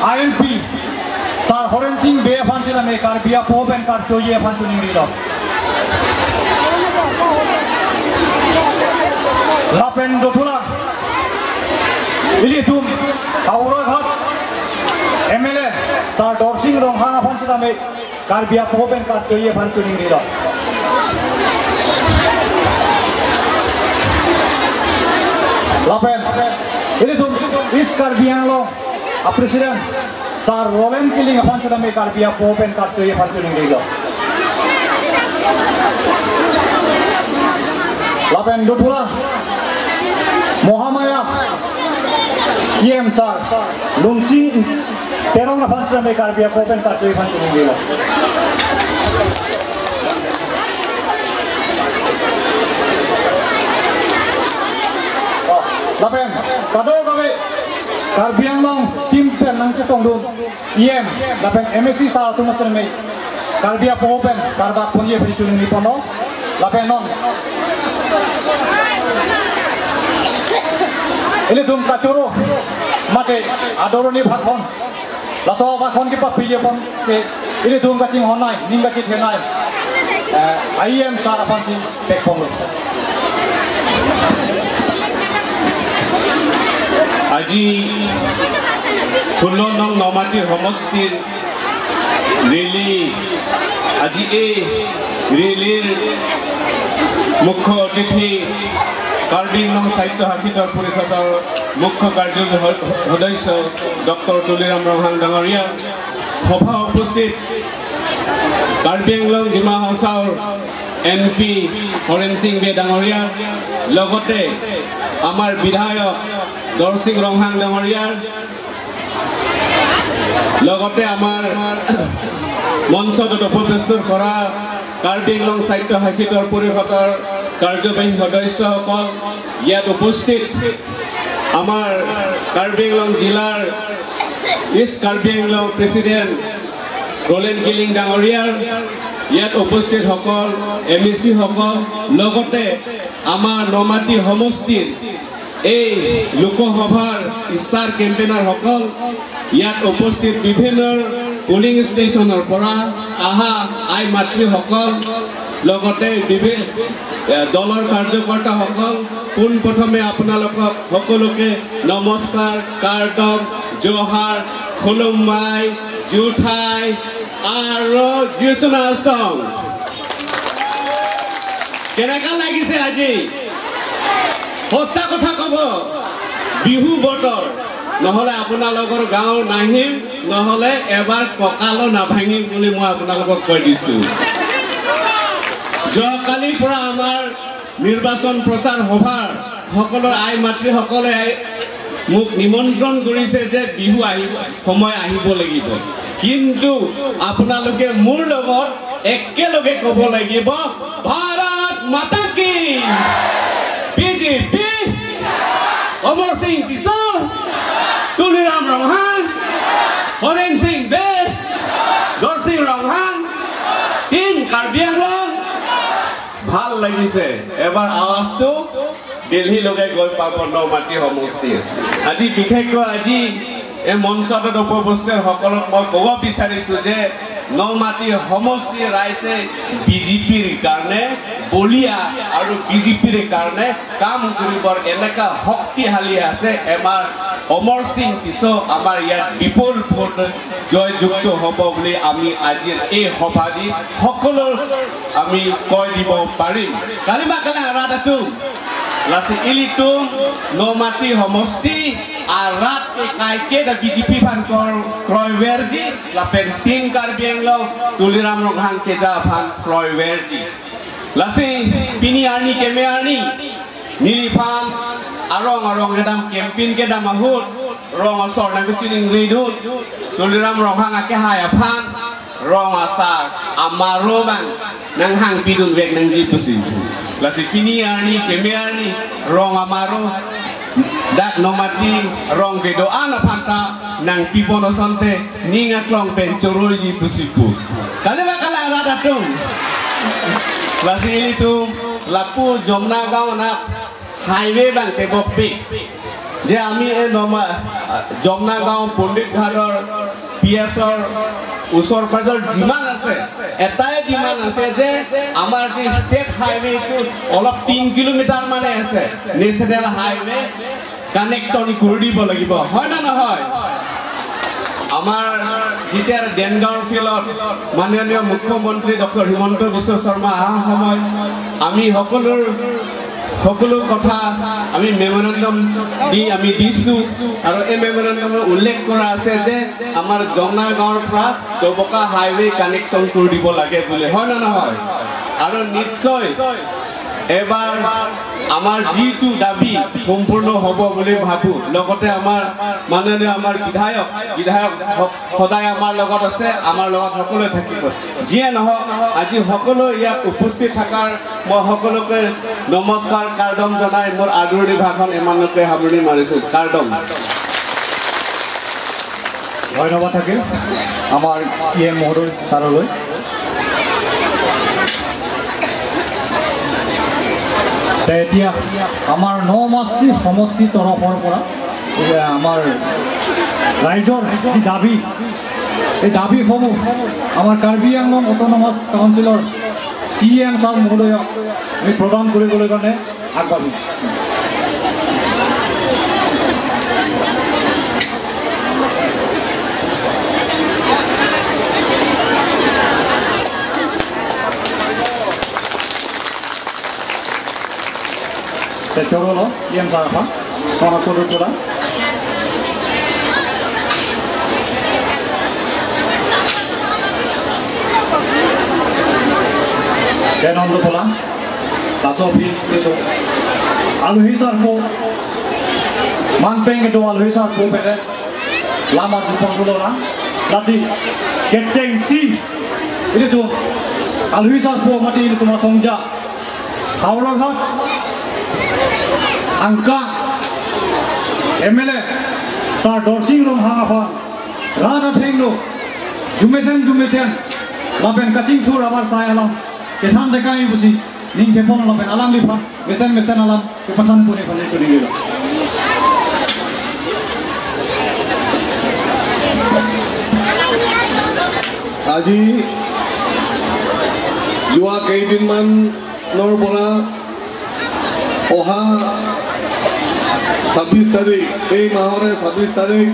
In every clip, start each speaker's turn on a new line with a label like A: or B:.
A: IMP Sir Horen Singh Be Phanchila me Karbia Popen Karchoye Phanchuning Rilo Lapen Dothula Ili Tum Howraghat MLA Sir Dorsing Ronghang Phanchila me Karbia Popen Karchoye Phanchuning Rilo Lapen Ili Tum Is Karbi Anglong a President Sir Roland Killing Phanchila me Karbia Popen Karchoye Phanchuning Rilo Lapen Dothula Mohamaya EM Sir Lumsing Terong Phanchila me Karbia Popen Karchoye Phanchuning Rilo Lapen Kado Gabe Karbi Anglong Team Pen Nang Chetong Dun EM Lapen MSC Sir Tumasel me Karbia Popen Karba Ponye Phanchuning Ripono Lapen Non Ili Tum Kachoro Mate Adoroni Bhakhon Laso Bhakhon ki papi pon ke Ili Tum Kaching Honai Ning Kachi Thenai IM Sir Phanchi Pekpong
B: আজি ১৬ নং নমাটিৰ সমষ্টিৰ rally আজি এই ৰেলীৰ মুখ্য অতিথি কাৰ্বি আংলং স্বায়ত্তশাসিত পৰিষদৰ মুখ্য কাৰ্যবাহী সদস্য ডক্টৰ তুলিৰাম ৰংহাং ডাঙৰীয়া, সভা উপস্থিত কাৰ্বি আংলং ডিমা হাছাওৰ এম পি হৰেণ সিং বে ডাঙৰীয়া, লগতে আমাৰ বিধায়ক দৰসিং ৰংহাং ডাঙৰীয়াৰ, লগতে আমাৰ মঞ্চত উপস্থিত কৰা কাৰ্বি আংলং স্বায়ত্তশাসিত পৰিষদৰ কাৰ্যবাহী সদস্যসকল, ইয়াত উপস্থিত আমাৰ কাৰ্বি আংলং জিলাৰ east Karbi Anglong president Roland Killing ডাঙৰীয়াৰ, ইয়াত উপস্থিত সকল এম ই চিসকল, লগতে আমাৰ নমাটি সমষ্টিৰ এই লোকসভাৰ ষ্টাৰ কেম্পেইনাৰসকল, ইয়াত উপস্থিত বিভিন্ন পুলিং ষ্টেচনৰ পৰা অহা আই মাতৃসকল, লগতে বিভিন্ন দলৰ কাৰ্যকৰ্তাসকল, পোনপ্ৰথমে আপোনালোকক সকলোকে নমস্কাৰ, কাৰ্দম, জোহাৰ, খুলুম্বাই, জুঠাই আৰু জিৰচনা চং। কেনেকুৱা লাগিছে আজি? সঁচা কথা ক'ব, বিহু বতৰ নহ'লে আপোনালোকৰ গাঁও নাহিম, নহ'লে এবাৰ কঁকালো নাভাঙিম বুলি মই আপোনালোকক কৈ দিছোঁ। যোৱাকালিৰ পৰা আমাৰ নিৰ্বাচন প্ৰচাৰ সভাৰ সকলৰ আই মাতৃসকলে মোক নিমন্ত্ৰণ কৰিছে যে বিহু আহিব, সময় আহিব লাগিব, কিন্তু আপোনালোকে মোৰ লগত একেলগে ক'ব লাগিব, ভাৰত মাতা কি, বিজেপি, অমৰ সিং কিশোৰ, তুলিৰাম ৰংহাং, হৰেণ সিং দে, দৰসিং ৰংহাং, টিম কাৰ্বি আংলং। ভাল লাগিছে, এবাৰ আৱাজটো দিল্লীলৈকে গৈ পাব নমাটি সমষ্টি। আজি বিশেষকৈ আজি এই মঞ্চত উপস্থিত সকলক মই ক'ব বিচাৰিছোঁ যে নমাটি সমষ্টিৰ ৰাইজে বিজেপিৰ কাৰণে বলিয়া আৰু বিজেপিৰ কাৰণে কাম কৰিবৰ এনেকুৱা শক্তিশালী আছে। আমাৰ অমৰ সিং কিশোৰ আমাৰ ইয়াত বিপুল ভোট জয়যুক্ত হ'ব বুলি আমি আজিৰ এই সভা দি সকলো আমি কৈ দিব পাৰিম। কালিমা কালে ৰাধাটো লাচি ইলিতুম নমাটি সমষ্টি আর রাত কাইকে দা বিজেপি ফান ক্রয় ওয়েরজি লাপেন তিন কার্বি আংলং তুলিরাম রংহাং কেজা ফান ক্রয় ওয়েরজি লাসি পিনি Arni কেমে Arni নিরিফান arong arong kedam campaign kedam ahut rong asor nang chining ridut Tuliram Ronghang ake haya phan rong asa amaro bang nang hang pidun wek nang jipusi lasi pini arni keme arni rong amaro dak nomati rong bedo ana phanta nang pipono sante ninga klong pen choroi jipusipu kale bakala rada tung lasi itu lapu jomna gaon na highway bang tebok pik যে আমি এই যমুনা গাঁও পণ্ডিত ঘাটৰ P এছৰ ওচৰ পাজৰ যিমান আছে এটাই ডিমাণ্ড আছে যে আমাৰ যি ষ্টেট হাইৱেটো অলপ 3 কিলোমিটাৰ মানে আছে, নেশ্যনেল হাইৱে কানেকশ্যন কৰি দিব লাগিব, হয় নে নহয়? আমাৰ যেতিয়া ডেনগাঁৱৰ ফিল্ডত মাননীয় মুখ্যমন্ত্ৰী ডক্টৰ হিমন্ত বিশ্ব শৰ্মা অহা সময়ত আমি সকলো কথা আমি মেমৰেণ্ডম দি আমি দিছোঁ আৰু এই মেমৰেণ্ডমত উল্লেখ কৰা আছে যে আমাৰ যমুনা গাঁৱৰ পৰা ডবকা হাইৱে কানেকশ্যন কৰি দিব লাগে বুলি, হয় নে নহয়? আৰু নিশ্চয় এবাৰ আমাৰ যিটো দাবী সম্পূৰ্ণ হ'ব বুলি ভাবোঁ। লগতে আমাৰ মাননীয় আমাৰ বিধায়ক সদায় আমাৰ লগত আছে, আমাৰ লগত সকলোৱে থাকিব। যিয়ে নহওক আজি সকলো ইয়াত উপস্থিত থকাৰ মই সকলোকে নমস্কাৰ কাৰ্ডম জনাই মোৰ আদৰণি ভাষণ ইমানতে সামৰণি মাৰিছোঁ। কাৰ্ডম
A: ধন্যবাদ থাকিল আমাৰ ই এম মহোদয় ছাৰলৈ। এতিয়া আমাৰ ন-মাষ্টি সমষ্টিৰ তৰফৰ পৰা আমাৰ ৰাইজৰ যি দাবী, এই দাবীসমূহ আমাৰ কাৰ্বি আংলং অট'নমাছ কাউন্সিলৰ চি এম ছাৰ মহোদয়ক আমি প্ৰদান কৰিবলৈ কাৰণে আগবাঢ়িছোঁ। Chorolo, EM Sarafa, Konakodola. Denondola, Lasopi, Aluhisar ko, Manpeng to Aluhisar ko pere, Lama Jupondola, Lasi, Keteng Si, itu Aluhisar ko mati itu masongja, Howraghat. Angka MLA sir Dorsing Ronghang afa Rana Thengno Jumesen Jumesen Lapen Kaching Thur abar sai alam Kethan dekai busi Ning Thepon Lapen alam lipa Mesen Mesen alam Kepathan pune phale kuni gela.
C: আজি যোৱা কেইদিনমানৰ পৰা অহা 26 তাৰিখ, এই মাহৰে 26 তাৰিখ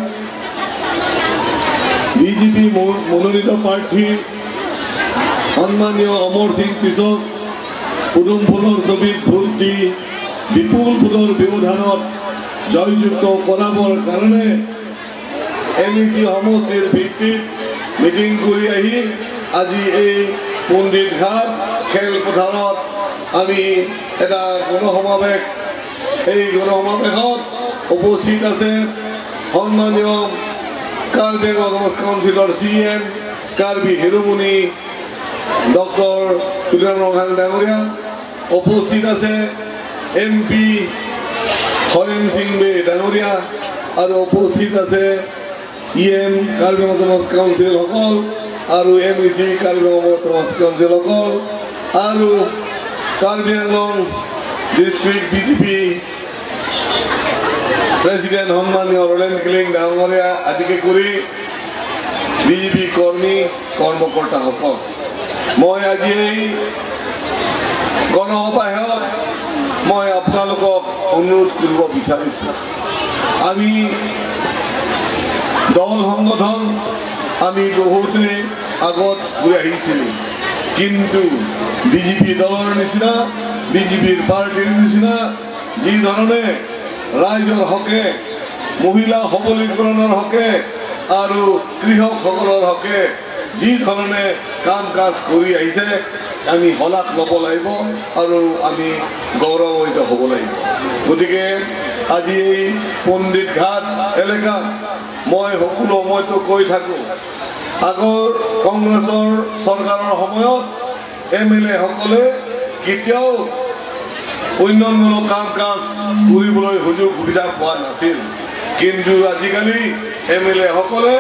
C: BJP মনোনীত প্ৰাৰ্থী সন্মানীয় অমৰ সিং টিছক পদুম ফুলৰ ছবিত ভোট দি বিপুল ভোটৰ ব্যৱধানত জয়যুক্ত কৰাবৰ কাৰণে এম ই চি সমষ্টিৰ ভিত্তিত মিটিং কৰি আহি আজি এই পণ্ডিত ঘাট খেলপথাৰত আমি এটা গণসমাৱেশ, এই গণসমাৱেশত উপস্থিত আছে সন্মানীয় কাৰ্বি অট'নমাছ কাউন্সিলৰ চি এম কাৰ্বি হিৰোমণি ডক্টৰ তুলিৰাম ৰংহাং ডাঙৰীয়া, উপস্থিত আছে এম পি হৰেণ সিং বে ডাঙৰীয়া আৰু উপস্থিত আছে ই এম কাৰ্বি অট'নমাছ কাউন্সিলসকল আৰু M E C Karbi autonomous কাউন্সিলসকল আৰু Karbi Anglong district BJP president সন্মানীয় ৰলেন কিলিং ডাঙৰীয়া আদিকে কৰি বিজেপি কৰ্মী কৰ্মকৰ্তাসকল, মই আজি এই গণসভাত মই আপোনালোকক অনুৰোধ কৰিব বিচাৰিছোঁ। আমি দল সংগঠন আমি বহুতে আগত গৈ আহিছিলোঁ, কিন্তু বিজেপি দলৰ নিচিনা, বিজেপিৰ পাৰ্টীৰ নিচিনা যি ধৰণে ৰাইজৰ হকে, মহিলা সবলীকৰণৰ হকে আৰু কৃষকসকলৰ হকে যি ধৰণে কাম কাজ কৰি আহিছে, আমি শলাগ ল'ব লাগিব আৰু আমি গৌৰৱান্বিত হ'ব লাগিব। গতিকে আজি এই পণ্ডিত ঘাট এলেকাত মই সকলো সময়তো কৈ থাকোঁ, আগৰ কংগ্ৰেছৰ চৰকাৰৰ সময়ত এম এল এসকলে কেতিয়াও উন্নয়নমূলক কাম কাজ কৰিবলৈ সুযোগ সুবিধা পোৱা নাছিল, কিন্তু আজিকালি এম এল এসকলে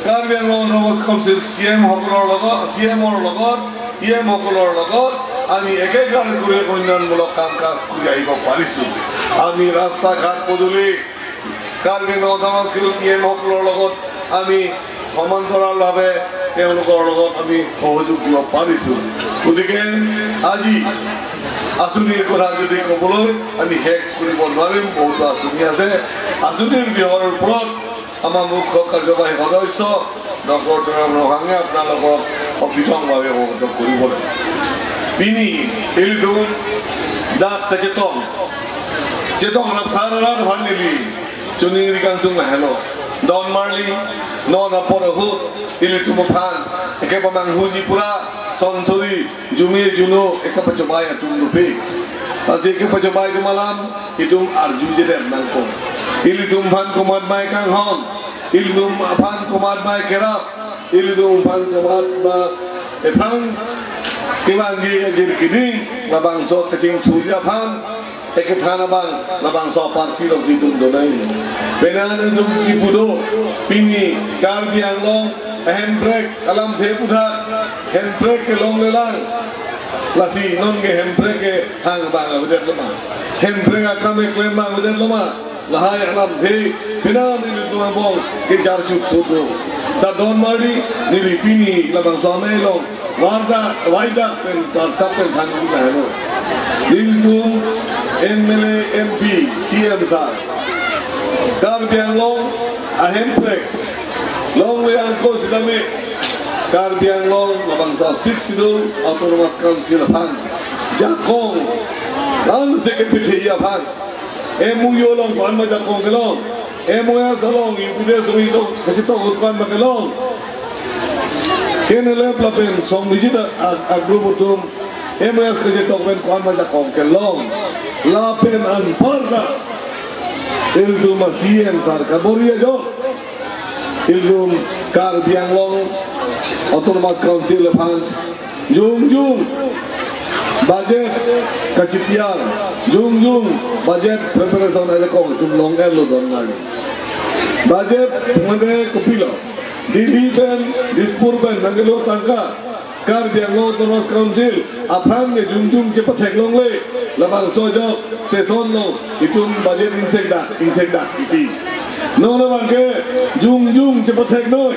C: Karbi Anglong autonomous council C এমসকলৰ লগত, চি এমৰ লগত, ই এমসকলৰ লগত আমি একেকাৰ কৰি উন্নয়নমূলক কাম কাজ কৰি আহিব পাৰিছোঁ। আমি ৰাস্তা ঘাট পদূলি, কাৰ্বি আংলং অট'নমাছ ইএমসকলৰ লগত আমি সমান্তৰালভাৱে তেওঁলোকৰ লগত আমি সহযোগ দিব পাৰিছোঁ। গতিকে আজি আঁচনিৰ কথা যদি ক'বলৈ আমি শেষ কৰিব নোৱাৰিম, বহুতো আঁচনি আছে। আঁচনিৰ বিষয়ৰ ওপৰত আমাৰ মুখ্য কাৰ্যবাহী সদস্য ডক্টৰ তুলিৰাম ৰংহাঙে আপোনালোকক বিতংভাৱে অৱগত কৰিব লাগিব। পিনি ইলদুম দাক চেতং চেতং ৰাপসাৰাত ভানিলি চুনিং ৰিকাংতুং হেলো ডন মাৰলি non aporohut ili tumuphan eke pamang huji pura sonsori jumi juno eke pacobai atum nupi asi eke pacobai malam itum arju jeder nangko ili tumpan kumat mai kang hon ili tumpan kumat mai kerap ili tumpan kumat ma efang kibangi jir kini labang so kecing surya phan eke thana bang labang so parti long situm donai benan dum kipudo pini Karbi Anglong handbrake alam the putha handbrake ke long lelang lasi non ke handbrake ke hang bang udet lama handbrake akame klem bang udet lama lahai alam the benan ni tu bong ke jar chuk sudo sa don mari ni pini labang so me long warda waida pen tar sap pen thang ku hello dil MLA MP CM sir Karbi Anglong a handbrake long le angko sidame Karbi Anglong labang sa six schedule autonomous council phang jakong lang se ke pithe ya phang emu yo long kon ma jakong ke long emu ya salong UPDS ri long kasi to kon ma ke long kenele plapen song bijita agrubutum emu ya kasi to ben kon ma jakong ke long lapen an parda Ildum CM sar kaboria jo Ildum Karbi Anglong Autonomous Council phang jung jung budget kachitiar jung jung budget preparation ele kong jung long elo don nari budget mane kopilo Delhi ben Dispur ben nangelo tangka Karbi Anglong Autonomous Council afrang ge jung jung chepa theklong le labang sojok session no itum budget insek da iti no no bangke jung jung cepat thek noi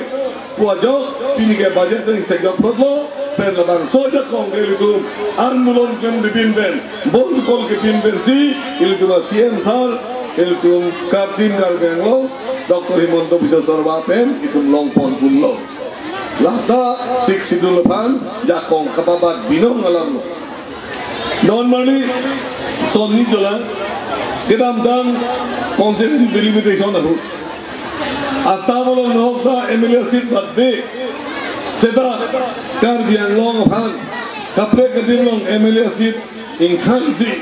C: puajok pini ke budget insek da protlo pen labang sojok kong ke itum andolon kem bipin ben bol kol ke pin ben si itum CM sir itum kaptin Karbi Anglong Dr. Himanta Biswa Sarma pen itum long pon pullo lata six sidul phan jakong kapabat binong alam non mani sonni jola kedam dang constituency delimitation ahu Assam long hokta MLA seat badbe seta Karbi Anglong phan kapre kadim long MLA seat ingkhansi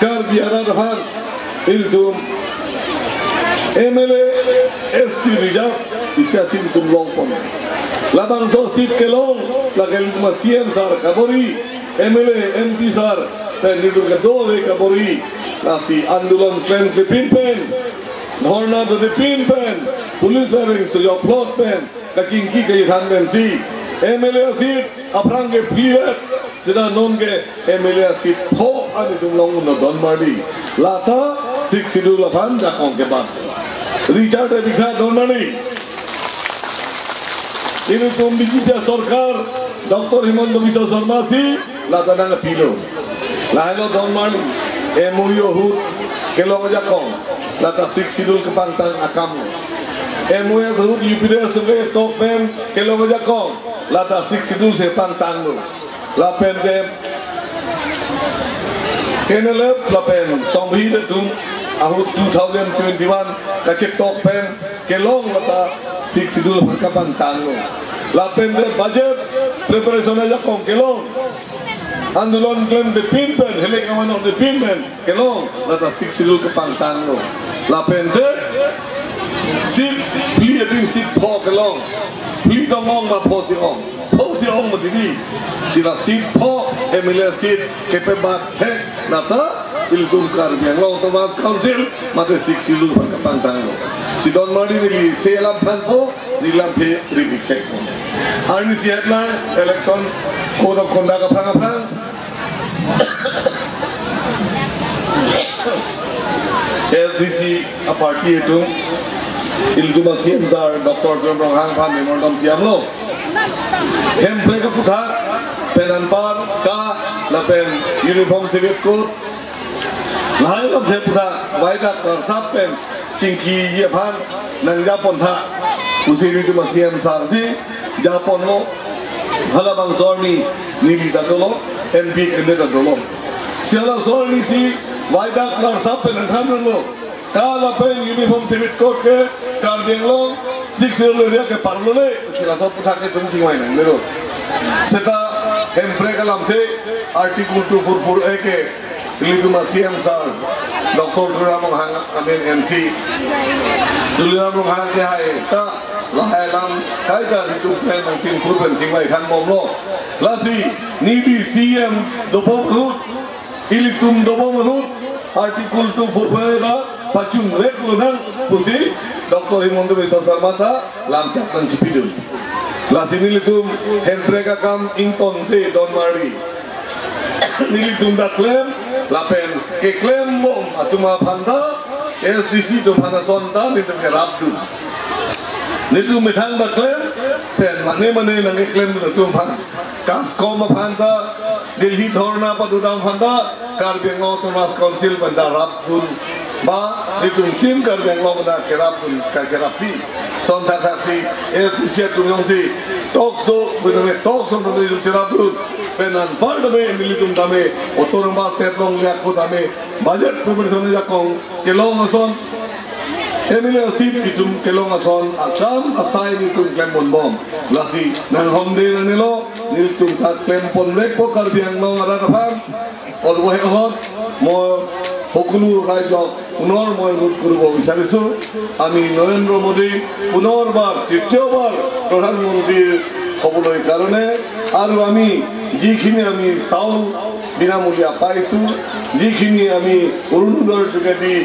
C: Karbi Arar phan ildum MLA ST reserve isya seat tum long pon labang so seat ke long lagel tum CM sar kabori MLA MP sar pen nidum ke dole kabori lasi andolan claim ke pin pen dhorna de pin pen police firing so your plot pen kachingki ke than ben si MLA seat aprang ke plivet sida non ke MLA seat pho ani dum long no don mari lata six schedule phan ja kong ke bat Richard dikha don mari irukum bijita sarkar Dr. Himanta Biswa Sarma si lata nang pilo lahelo don mari MOU hut kelong jakong lata six schedule ke pantang akam MOS hut UPDS ke top pen kelong jakong lata six schedule se pantang lo lapen de kenelep lapen sombhi tum ahut 2021 kache top pen kelong lata six schedule ka pantang lo lapen de budget preparation jakong kelong andolon claim de pin pen hele kaman de pin pen kelong lata six schedule ke pantang lo lapen de sip pli din sip pho kelong pli dongong ma pho si ong ma dini sila sip pho MLA seat kepe bat he lata ildum Karbi Anglong Autonomous Council mate six schedule ka pantang lo si don mari nili thelam phan pho nilam the ri check arni si hetla election code of conduct aprang aprang SDC party itu ilguma CM sir Dr. John Ronghang phan memorandum piamlo hem preka putha penan par ka lapen uniform civil code lai lam the putha waida sap pen chingki ye phan nangja pontha usiri tuma CM sir si japon lo halabang sorni nili dadolo MP kende dadolo siala sorni si waida sap pen tham lo ka lapen uniform civil code ke Karbi Anglong 6 area ke parlo le sila sop putha ke tum singwai nang lero seta hempre kalam the article 244 A ke liguma CM sir Dr. Tuliram Ronghang amen MP Tuliram Ronghang ke hai ta lahailam kai ta ritu pen nang tin phur pen singwai khan mom lo lasi ni bi CM dopo manut ilitum dopo manut article 244 da pachung lek lo nang pusi Dr. Himanta Biswa Sarma ta lamchat nang chipidul lasi nilitum hempreka kam ington te don mari nilitum da claim lapen ke claim mom atuma phanda SDC to phana sonta nitum ke rabdu nitum mithang da claim pen mane mane nang ke claim du tum phan kas kom phanda Delhi dhorna pa dudam phanda Karbi Anglong Autonomous Council banda rabdun ba nitum tim Karbi Anglong banda kerabdun ka kerapi sonta taksi SDC tumyong si talks do bidame talks on do cherabdun penan paldame militum dame autonomous state long ya ko dame budget preparation ya kong kelong ason MLA seat itum kelong ason akam asai nitum claim bon bom lasi nang honde nelo nilitum ta claim pon lek po Karbi Anglong ara অৱশেষত মই সকলো ৰাইজক পুনৰ মই অনুৰোধ কৰিব বিচাৰিছোঁ, আমি নৰেন্দ্ৰ মোদী পুনৰবাৰ তৃতীয়বাৰ প্ৰধানমন্ত্ৰীৰ হ'বলৈ কাৰণে আৰু আমি যিখিনি আমি চাউল বিনামূলীয়া পাইছোঁ, যিখিনি আমি অৰুণোদয়ৰ যোগেদি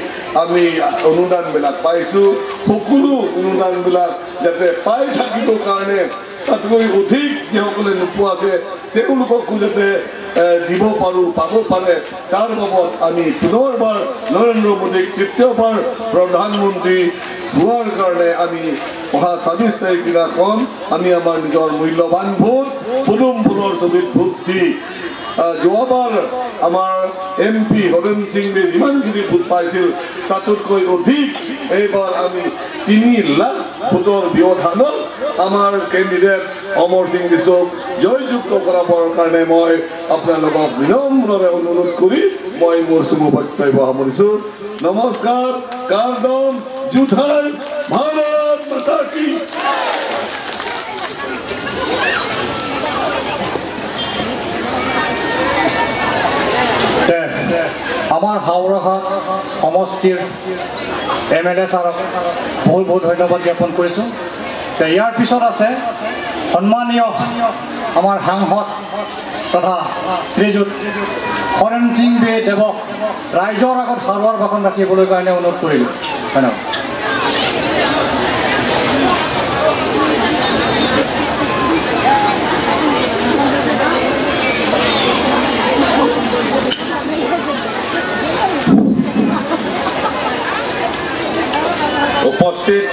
C: আমি অনুদানবিলাক পাইছোঁ, সকলো অনুদানবিলাক যাতে পাই থাকিবৰ কাৰণে তাতকৈ অধিক যিসকলে নোপোৱা আছে তেওঁলোককো যাতে দিব পাৰোঁ, পাব পাৰে, তাৰ বাবদ আমি পুনৰবাৰ নৰেন্দ্ৰ মোদীক তৃতীয়বাৰ প্ৰধানমন্ত্ৰী হোৱাৰ কাৰণে আমি অহা 26 তাৰিখ দিনাখন আমি আমাৰ নিজৰ মূল্যৱান ভোট পদুম ফুলৰ ছবিত ভোট দি যোৱাবাৰ আমাৰ এম পি হৰেণ সিং বে যিমানখিনি ভোট পাইছিল তাতোতকৈ অধিক এইবাৰ আমি 3 লাখ ভোটৰ ব্যৱধানত আমাৰ কেণ্ডিডেট অমৰ সিং বিশ্বক জয়যুক্ত কৰাবৰ কাৰণে মই আপোনালোকক বিনম্ৰৰে অনুৰোধ কৰি মই মোৰ চমু বক্তব্য সামৰিছোঁ। নমস্কাৰ। কাৰদম জুঠাই ভাৰত মাতা কি।
A: আমাৰ হাওৰাঘাট সমষ্টিৰ এম এল এ ছাৰক বহুত বহুত ধন্যবাদ জ্ঞাপন কৰিছোঁ। ইয়াৰ পিছত আছে সন্মানীয় আমাৰ সাংসদ তথা শ্ৰীযুত হৰেণ সিং বে দেৱক ৰাইজৰ আগত সাৰুৱাৰ ভাষণ ৰাখিবলৈ কাৰণে অনুৰোধ কৰিলোঁ। ধন্যবাদ।
D: উপস্থিত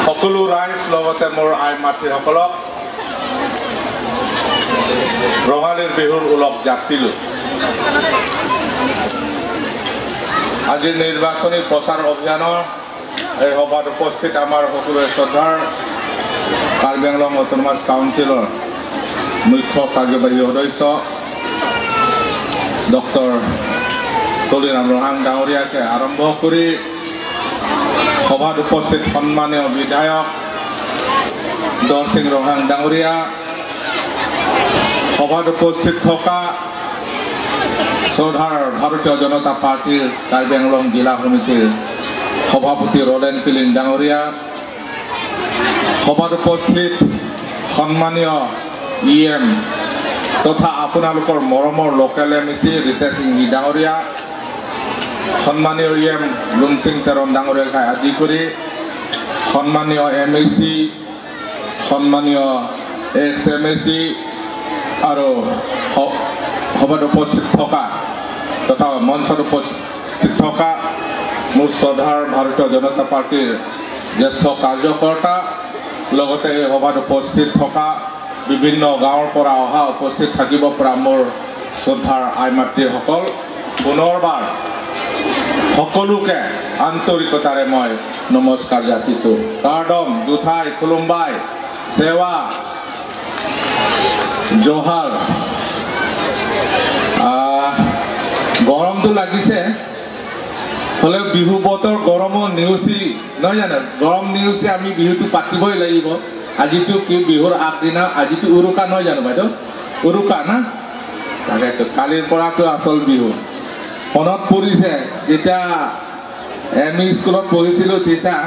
D: সকলো ৰাইজ লগতে মোৰ আই মাতৃসকলক ৰঙালীৰ বিহুৰ ওলগ যাচিলোঁ। আজিৰ নিৰ্বাচনী প্ৰচাৰ অভিযানৰ এই সভাত উপস্থিত আমাৰ সকলোৰে শ্ৰদ্ধাৰ কাৰ্বি আংলং অট'নমাছ কাউন্সিলৰ মুখ্য কাৰ্যবাহী সদস্য ডক্টৰ তুলিৰাম ৰংহাং ডাঙৰীয়াকে আৰম্ভ কৰি সভাত উপস্থিত সন্মানীয় বিধায়ক দৰসিং ৰংহাং ডাঙৰীয়া, সভাত উপস্থিত থকা শ্ৰদ্ধাৰ ভাৰতীয় জনতা পাৰ্টীৰ কাৰ্বি আংলং জিলা সমিতিৰ সভাপতি ৰলেন পিলিন ডাঙৰীয়া, সভাত উপস্থিত সন্মানীয় ই এম তথা আপোনালোকৰ মৰমৰ local M E C Ritesh Inghi ডাঙৰীয়া, সন্মানীয় ই এম লুংচিং তেৰণ ডাঙৰীয়াকে আদি কৰি সন্মানীয় এম এ চি, সন্মানীয় এক্স এম এ চি আৰু সভাত উপস্থিত থকা তথা মঞ্চত উপস্থিত থকা মোৰ শ্ৰদ্ধাৰ ভাৰতীয় জনতা পাৰ্টীৰ জ্যেষ্ঠ কাৰ্যকৰ্তা, লগতে এই সভাত উপস্থিত থকা বিভিন্ন গাঁৱৰ পৰা অহা উপস্থিত থাকিব পৰা মোৰ শ্ৰদ্ধাৰ আই মাতৃসকল, পুনৰবাৰ সকলোকে আন্তৰিকতাৰে মই নমস্কাৰ যাচিছোঁ। কাৰ্ডম, জুথাই, খুলুম্বাই, সেৱা, জোহাৰ। গৰমটো লাগিছে, হ'লেও বিহু বতৰ গৰমো নেওচি নহয় জানো, গৰম নেওচি আমি বিহুটো পাতিবই লাগিব। আজিতো কি বিহুৰ আগদিনা, আজিতো উৰুকা নহয় জানো বাইদেউ, উৰুকা না? তাকেতো কালিৰ পৰাতো আচল বিহু। মনত পৰিছে যেতিয়া এম ই স্কুলত পঢ়িছিলোঁ, তেতিয়া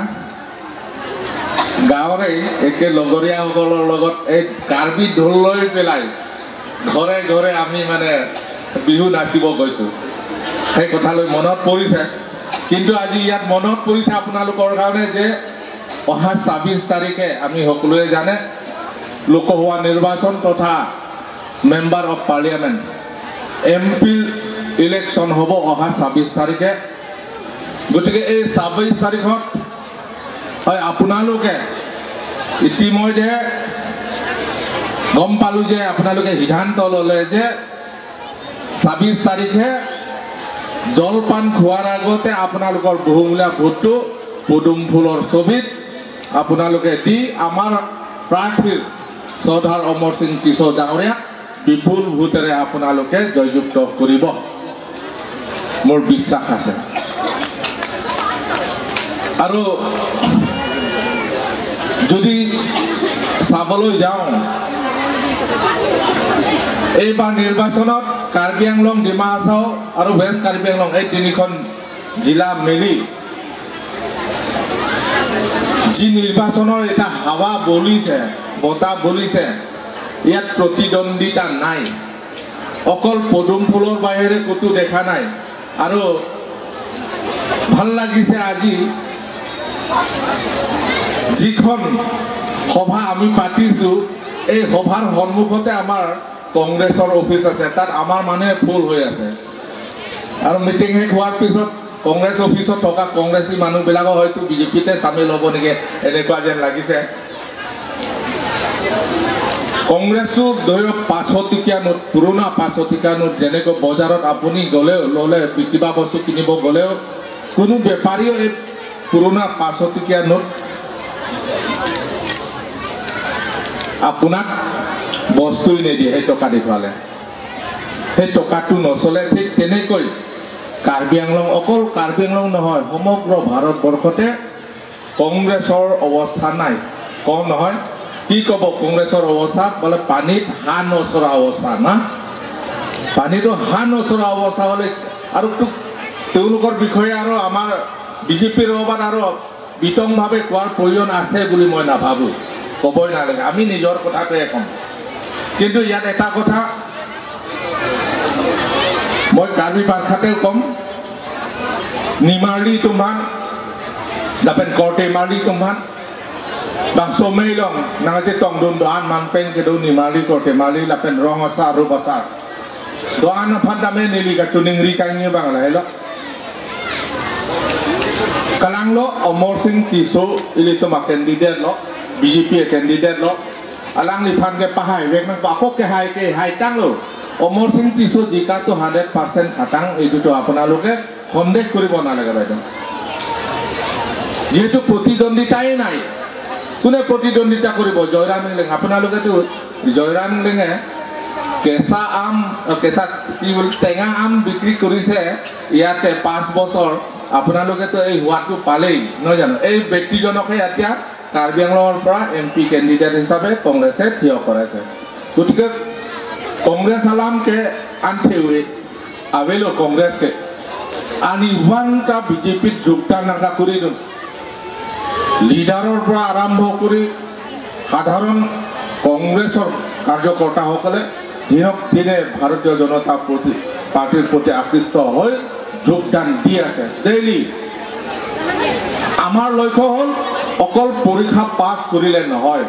D: গাঁৱৰে একে লগৰীয়াসকলৰ লগত এই কাৰ্বি ঢোল লৈ পেলাই ঘৰে ঘৰে আমি মানে বিহু নাচিব গৈছোঁ। সেই কথালৈ মনত পৰিছে। কিন্তু আজি ইয়াত মনত পৰিছে আপোনালোকৰ কাৰণে যে অহা 26 তাৰিখে আমি সকলোৱে জানে লোকসভা নিৰ্বাচন তথা মেম্বাৰ অফ পাৰ্লিয়ামেণ্ট এম পিৰ ইলেকশ্যন হ'ব অহা 26 তাৰিখে। গতিকে এই 26 তাৰিখত হয় আপোনালোকে ইতিমধ্যে গম পালোঁ যে আপোনালোকে সিদ্ধান্ত ল'লে যে 26 তাৰিখে জলপান খোৱাৰ আগতে আপোনালোকৰ বহুমূলীয়া ভোটটো পদুম ফুলৰ ছবিত আপোনালোকে দি আমাৰ প্ৰাৰ্থীৰ শ্ৰদ্ধাৰ অমৰ সিং টিছো ডাঙৰীয়াক বিপুল ভোটেৰে আপোনালোকে জয়যুক্ত কৰিব, মোৰ বিশ্বাস আছে। আৰু যদি চাবলৈ যাওঁ, এইবাৰ নিৰ্বাচনত কাৰ্বি আংলং, ডিমা হাছাও আৰু ৱেষ্ট কাৰ্বি আংলং এই তিনিখন জিলা মিলি যি নিৰ্বাচনৰ এটা হাৱা বলিছে, বতাহ বলিছে, ইয়াত প্ৰতিদ্বন্দ্বিতা নাই। অকল পদুম ফুলৰ বাহিৰে ক'তো দেখা নাই। আৰু ভাল লাগিছে আজি যিখন সভা আমি পাতিছোঁ, এই সভাৰ সন্মুখতে আমাৰ কংগ্ৰেছৰ অফিচ আছে, তাত আমাৰ মানুহে ফুল হৈ আছে। আৰু মিটিং শেষ হোৱাৰ পিছত কংগ্ৰেছ অফিচত থকা কংগ্ৰেছী মানুহবিলাকো হয়তো বিজেপিতে চামিল হ'ব নেকি, এনেকুৱা যেন লাগিছে। কংগ্ৰেছো ধৰি লওক 500 টকীয়া নোট, পুৰণা 500 টকীয়া নোট যেনেকৈ বজাৰত আপুনি গ'লেও ল'লে কিবা বস্তু কিনিব গ'লেও কোনো বেপাৰীও এই পুৰণা 500 টকীয়া নোট আপোনাক বস্তুই নিদিয়ে, সেই টকা দেখুৱালে সেই টকাটো নচলে। ঠিক তেনেকৈ কাৰ্বি আংলং, অকল কাৰ্বি আংলং নহয়, সমগ্ৰ ভাৰতবৰ্ষতে কংগ্ৰেছৰ অৱস্থা নাই। কম নহয়, কি ক'ব কংগ্ৰেছৰ অৱস্থা বোলে পানীত হাঁহ নচৰা অৱস্থা না, পানীতো হাঁহ নচৰা অৱস্থা হ'লে আৰু তেওঁলোকৰ বিষয়ে আৰু আমাৰ বিজেপিৰ সভাত আৰু বিতংভাৱে কোৱাৰ প্ৰয়োজন আছে বুলি মই নাভাবোঁ, ক'বই নালাগে, আমি নিজৰ কথাটোৱে ক'ম। কিন্তু ইয়াত এটা কথা মই কাৰ্বি ভাষাতেও ক'ম, নিমাৰ্লি তোমাক দাপেন কৰ্টে মাৰ্লি তোমাক bang somei long nang che tong dun doan man peng ke do ni mali ko te mali la pen rong asa ru basar doan phan da me ni li ka chuning ri kang ni bang la hello kalang lo Amar Singh Tisso ili to ma candidate lo BJP candidate lo alang li phan ke pahai vek nang pa ko ke hai tang lo Amar Singh Tisso জিকা তো 100% খাটাং, এইটো আপোনালোকে সন্দেহ কৰিব নালাগে বাইদেউ। যেহেতু প্ৰতিদ্বন্দ্বিতাই নাই, কোনে প্ৰতিদ্বন্দ্বিতা কৰিব? জয়ৰাম ইংলেং। আপোনালোকেতো জয়ৰাম ইংলেঙে কেঁচা আম, কেঁচা কি বুলি টেঙা আম বিক্ৰী কৰিছে ইয়াতে 5 বছৰ, আপোনালোকেতো এই হোৱাটো পালেই নহয় জানো? এই ব্যক্তিজনকহে এতিয়া কাৰ্বি আংলঙৰ পৰা এম পি কেণ্ডিডেট হিচাপে কংগ্ৰেছে থিয় কৰাইছে। গতিকে কংগ্ৰেছ আলামকে আনথেউৰে আবেলো কংগ্ৰেছকে আনি ইমানটা বিজেপিত যোগদান নাকা কৰি লিডাৰৰ পৰা আৰম্ভ কৰি সাধাৰণ কংগ্ৰেছৰ কাৰ্যকৰ্তাসকলে দিনক দিনে ভাৰতীয় জনতা পাৰ্টীৰ প্ৰতি আকৃষ্ট হৈ যোগদান দি আছে ডেইলি। আমাৰ লক্ষ্য হ'ল অকল পৰীক্ষা পাছ কৰিলে নহয়,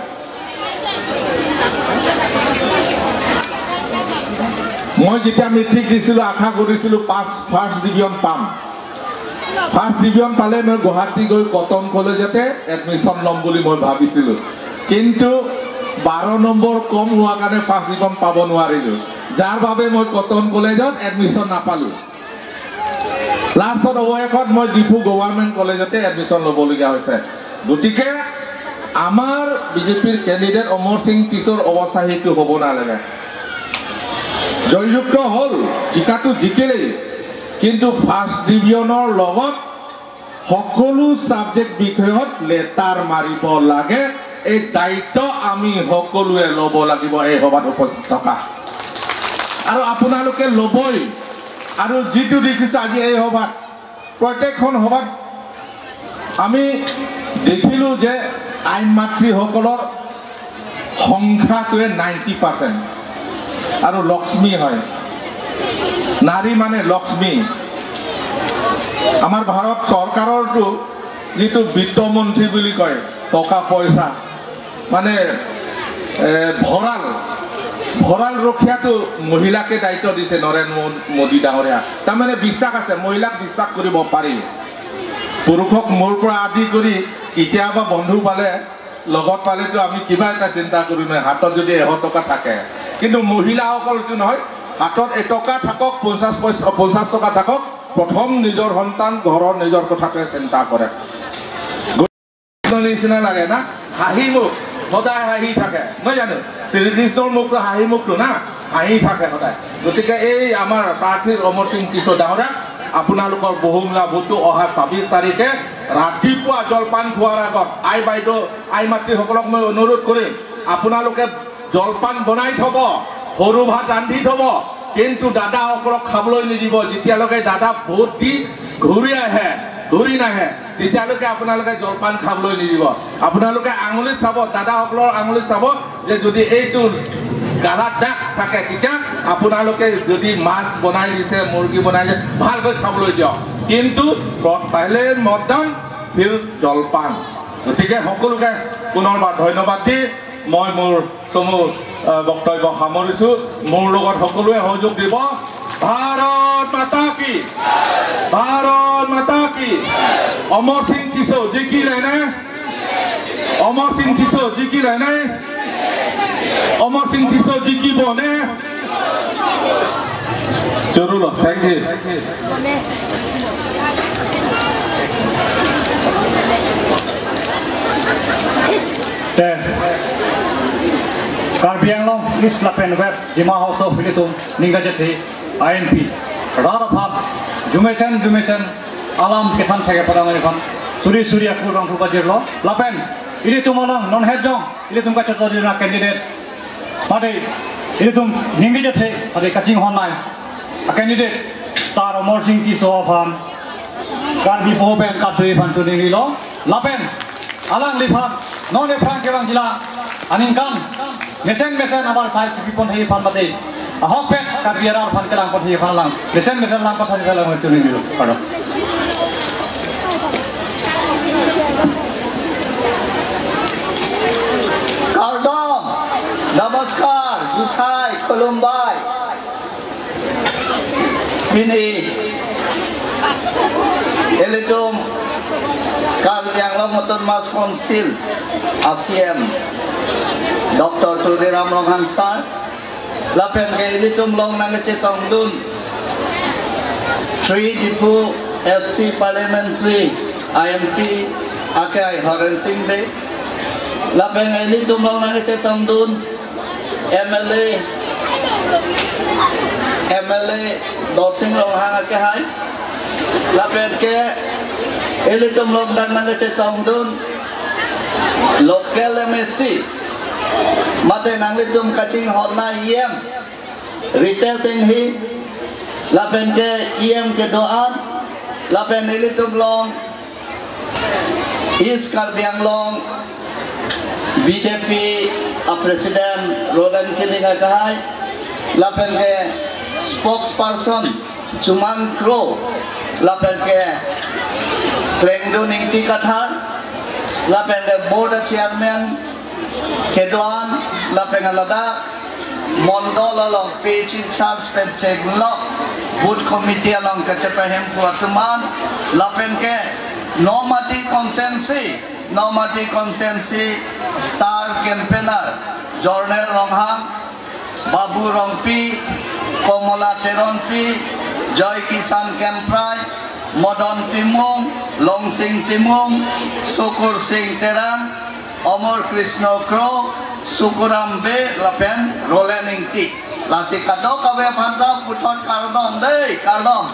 D: মই যেতিয়া মেট্ৰিক দিছিলোঁ আশা কৰিছিলোঁ ফাৰ্ষ্ট ডিভিজন পাম। ফাৰ্ষ্ট ডিভিজন পালে মই গুৱাহাটী গৈ কটন কলেজতে এডমিশ্যন ল'ম বুলি মই ভাবিছিলোঁ, কিন্তু 12 নম্বৰ কম হোৱাৰ কাৰণে ফাৰ্ষ্ট ডিভিজন পাব নোৱাৰিলোঁ, যাৰ বাবে মই কটন কলেজত এডমিশ্যন নাপালোঁ। লাষ্টত অৱশেষত মই ডিফু গভৰ্ণমেণ্ট কলেজতে এডমিশ্যন ল'বলগীয়া হৈছে। গতিকে আমাৰ বিজেপিৰ কেণ্ডিডেট অমৰ সিং টিছৰ অৱস্থা সেইটো হ'ব নালাগে। জয়যুক্ত হ'ল, জিকাটো জিকিলেই, কিন্তু ফাৰ্ষ্ট ডিভিজনৰ লগত সকলো ছাবজেক্ট বিষয়ত লেটাৰ মাৰিব লাগে। এই দায়িত্ব আমি সকলোৱে ল'ব লাগিব এই সভাত উপস্থিত থকা, আৰু আপোনালোকে ল'বই। আৰু যিটো দেখিছোঁ আজি এই সভাত, প্ৰত্যেকখন সভাত আমি দেখিলোঁ যে আই মাতৃসকলৰ সংখ্যাটোৱে 90% আৰু লক্ষ্মী হয়। নাৰী মানে লক্ষ্মী। আমাৰ ভাৰত চৰকাৰৰটো যিটো বিত্তমন্ত্ৰী বুলি কয়, টকা পইচা মানে ভঁৰাল, ভঁৰাল ৰখীয়াটো মহিলাকে দায়িত্ব দিছে নৰেন্দ্ৰ মোদী ডাঙৰীয়া। তাৰমানে বিশ্বাস আছে, মহিলাক বিশ্বাস কৰিব পাৰি। পুৰুষক মোৰ পৰা আদি কৰি কেতিয়াবা বন্ধু পালে, লগত পালেতো আমি কিবা এটা চিন্তা কৰোঁ নহয়, হাতত যদি 100 টকা থাকে। কিন্তু মহিলাসকলটো নহয়, হাতত 1 টকা থাকক, 50 পইচা 50 টকা থাকক, প্ৰথম নিজৰ সন্তান ঘৰৰ নিজৰ কথাটোৱে চিন্তা কৰে। নিচিনা লাগে না, হাঁহি মুখ সদায় হাঁহি থাকে, নহয় জানো? শ্ৰীকৃষ্ণৰ মুখটো হাঁহি মুখটো না, হাঁহি থাকে সদায়। গতিকে এই আমাৰ প্ৰাৰ্থী অমৰ সিং টিছো ডাঙৰীয়া, আপোনালোকৰ বহুমূলীয়া ভোটটো অহা 26 তাৰিখে ৰাতিপুৱা জলপান খোৱাৰ আগত আই বাইদেউ আই মাতৃসকলক মই অনুৰোধ কৰিম, আপোনালোকে জলপান বনাই থ'ব, সৰু ভাত ৰান্ধি থ'ব, কিন্তু দাদাসকলক খাবলৈ নিদিব। যেতিয়ালৈকে দাদা ভোট দি ঘূৰি আহে, ঘূৰি নাহে, তেতিয়ালৈকে আপোনালোকে জলপান খাবলৈ নিদিব। আপোনালোকে আঙুলিত চাব, দাদাসকলৰ আঙুলিত চাব যে যদি এইটো গালাত দাগ থাকে, তেতিয়া আপোনালোকে যদি মাছ বনাই দিছে, মুৰ্গী বনাই দিছে, ভালকৈ খাবলৈ দিয়ক, কিন্তু পहिले মতদান ফিৰ জলপান। গতিকে সকলোকে পুনৰবাৰ ধন্যবাদ দি মই মোৰ চমু বক্তব্য সামৰিছোঁ। মোৰ লগত সকলোৱে সহযোগ দিব। ভাৰত মাতা কি, ভাৰত মাতা কি। অমৰ সিং টিছো জিকিলে নে? অমৰ সিং টিছো জিকিলে নে? অমৰ সিং টিছো জিকিব নে? জৰুৰ, thank U.
A: Karbi Anglong East Lapen West Dima House of Militum Ningajati INP Raraphat Jumesen Jumesen Alam Kethan Thake Padangani Phan Suri Suri Akur Rong Thukajirlo Lapen Ilitum Alang Non Hejong Ilitum Kachatorina candidate Pade Ilitum Ningajati Pade Kaching Honai a candidate Sar Amar Singh Tiso Phan Karbi Poben Katui Phan Tuningilo Lapen Alang Liphat Non Efran Kebang Jila Aningkan Mesen mesen আমাৰ চাই পিপন সেই ফান মাতে আহক পেট কাৰ্বিয়াৰ ফান Klang পথ সেই ফান লাং মেছেন মেছেন লাং পথ সেই লাং তুমি নিলো আৰু
E: কাৰ্দম নমস্কাৰ জুঠাই খুলুমবাই পিনি এলিতুম Karbi Anglong Autonomous Council ACM Dr. Tuliram Ronghang Sir Lapen ke ilitum long nangeti tongdun 3 Dipu ST Parliamentary INP Akai Horen Singh Be Lapen ke ilitum long nangeti tongdun MLA Dorsing Ronghang Akai Lapen ke ilitum long nangeti tongdun Local MSC Mate nanglitum kaching hona EM Rite Singh hi Lapen ke EM ke doan Lapen ilitum long East Karbi Anglong BJP a President Roland Kiling Akai Lapen ke spokesperson Chumang Kro Lapen ke Klengdu Ningti Kathar Lapen ke board chairman Keduan Lapen Ladakh Mondol along page in charge pen cheng lok booth committee along kachepa hem puatuman lapen ke Nomadi Consensi star campaigner Jornel Ronghang Babu Rongpi Komola Teron P Joy Kisan Kemprai Modon Timung Long Singh Timung Sukur Singh Terang Omor Krishna Kro Sukuram Be Lapen Roland Ingti Lasi Kado Kawe Phanta Puthot Kardom Dei Kardom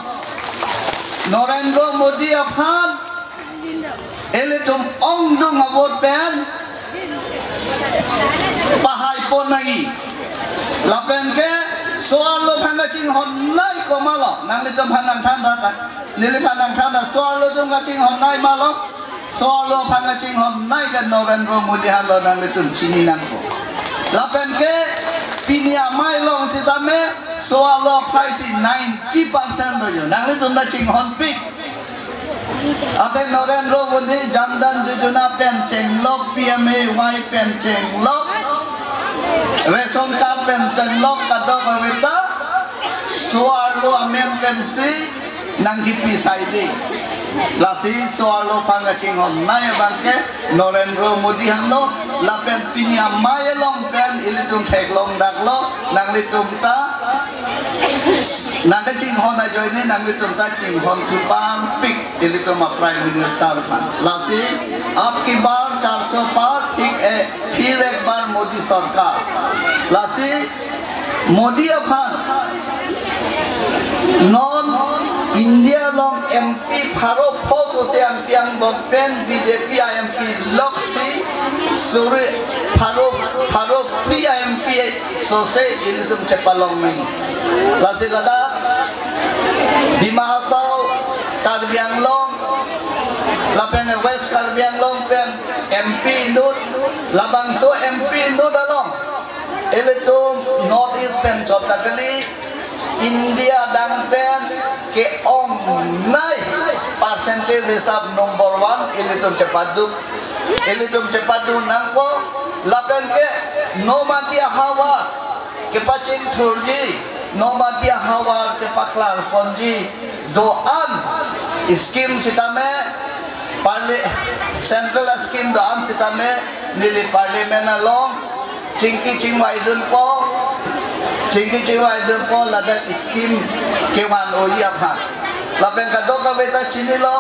E: Narendra Modi Aphan Eletum Ongdung Avot Pen Pahai Pon Nagi Lapen Ke Soalo Phanga Ching Hon Nai Komalo Nang Litum Phanang Than Nili Phanang Than Soalo Dung Ching Hon Nai Malo Soalo Phanga Ching Hon Nai Ke Narendra Modi Halo Nang Litum Chini Nang Ko Lapen Ke Pinia Mai Long Sitame Soalo Phai Si 90% Dojo Nang Litum Da Ching Hon Pik Ate Narendra Modi Jandan Jojona Pen Cheng Lok PMA Y Pen Cheng Lok Ration card pen Cheng Lok Kado Kawita Soalo Amen Pen Si Nang Hipi Saidi Lasi Soalo Panga Ching Hon Nai Bangke Narendra Modi Hanglo Lapen Pinia Mai Long Pen Ilitum Thek Long Dak Lo Nang Litum Ta Nang Ching Hon Ajoy ni Nang Litum Ta Ching Hon Tupan Pik Ilitum a Prime Minister Khan Lasi ab ki baar 400 पार ठीक है फिर एक बार मोदी सरकार लासी मोदी अफान non India long MP फारो फोस से एमपी अंग pen BJP IMP लक्सी सूर्य फारो फारो प्री आईएमपी सोसे इलितुम चेपालोंग में लासी लदा Dima Hasao Karbi Anglong Lapeng West Karbi Anglong pen MP Nut Labangso MP Nut along Elitum North East pen Jobtakali India dang pen ke ong nai percentage hisab number 1 Elitum Cepadu nangpo Lapeng ke Nomadia Hawa ke Pacing Thurji Nomadia Hawa ke Paklar Ponji Doan scheme sitame Parli Central scheme doan sitame nili parliament along Chingki Chingwai dun po Chingki Chingwai dun po ladak scheme ke wan oi apha lapeng kado ka beta chinilo